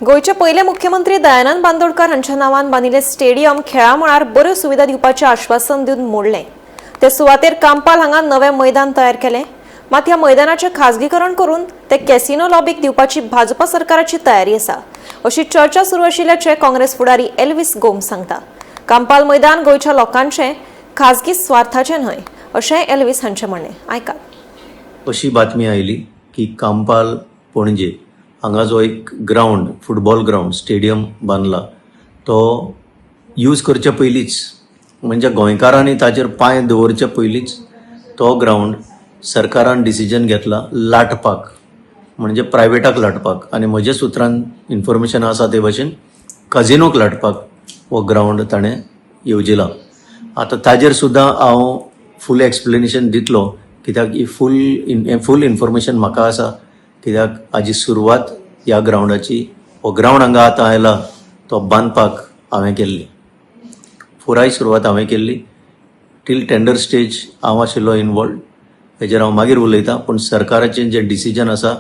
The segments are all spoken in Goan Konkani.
गोंयचे पयले मुख्यमंत्री दयानंद बांदोडकर हांच्या नांवान बांदिल्लें स्टेडियम खेळा मळार बऱ्यो सुविधा दिवपाचें आश्वासन दिवन मोडलें. ते सुवातेर कांपाल हांगा नवें मैदान तयार केलें. मात ह्या मैदानाचें खाजगीकरण करून ते कॅसिनो लॉबीक दिवपाची भाजपा सरकाराची तयारी आसा, अशी चर्चा सुरू आशिल्ल्याचें काँग्रेस फुडारी एल्विस गोम्स सांगता. कांपाल मैदान गोंयच्या लोकांचें, खाजगी स्वार्थाचें न्हय, अशें एल्विस हांचें म्हणणें. आयकात. अशी बातमी आयली की कांपाल पणजे हांगा जो एक ग्रावंड, फुटबॉल ग्रावंड, स्टेडियम बांदला, तो यूज करचे पयलींच, म्हणजे गोंयकारांनी ताचेर पांय दवरचे पयलींच तो ग्रावंड सरकारान डिसिजन घेतला लाटपाक, म्हणजे प्रायवेटाक लाटपाक. आनी म्हज्या सुत्रान इन्फॉर्मेशन आसा ते भशेन कजिनोक लाटपाक हो ग्रावंड ताणें येवजिला. आतां ताजेर सुद्दां हांव फूल एक्सप्लेनेशन दितलो, कित्याक ही फूल इन्फॉर्मेशन म्हाका आसा, कित्याक हाजी सुरवात ह्या ग्रावंडाची, हो ग्रावंड हांगा आतां आयला तो बांदपाक हांवें केल्ली. पुराय सुरवात हांवें केल्ली. टील टेंडर स्टेज हांव आशिल्लो इनवॉल्ड. हेजेर हांव मागीर उलयतां. पूण सरकाराचें जें डिसिजन आसा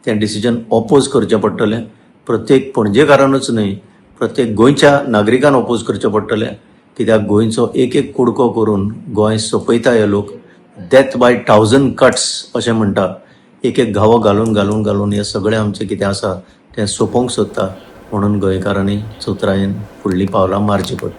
तें डिसिजन ऑपोज करचें पडटलें. प्रत्येक पणजेकारानूच न्हय, प्रत्येक गोंयच्या नागरिकान ऑपोज करचें पडटलें, कित्याक गोंयचो एक एक कुडको करून गोंय सोंपयता हे लोक. डेथ बाय थावजंड कट्स अशें म्हणटा. एक एक घावो घालून घालून घालून हें सगळें आमचें कितें आसा तें सोंपोवंक सोदता. म्हणून गोंयकारांनी चतुरायेन फुडलीं पावलां मारचीं पडटलीं.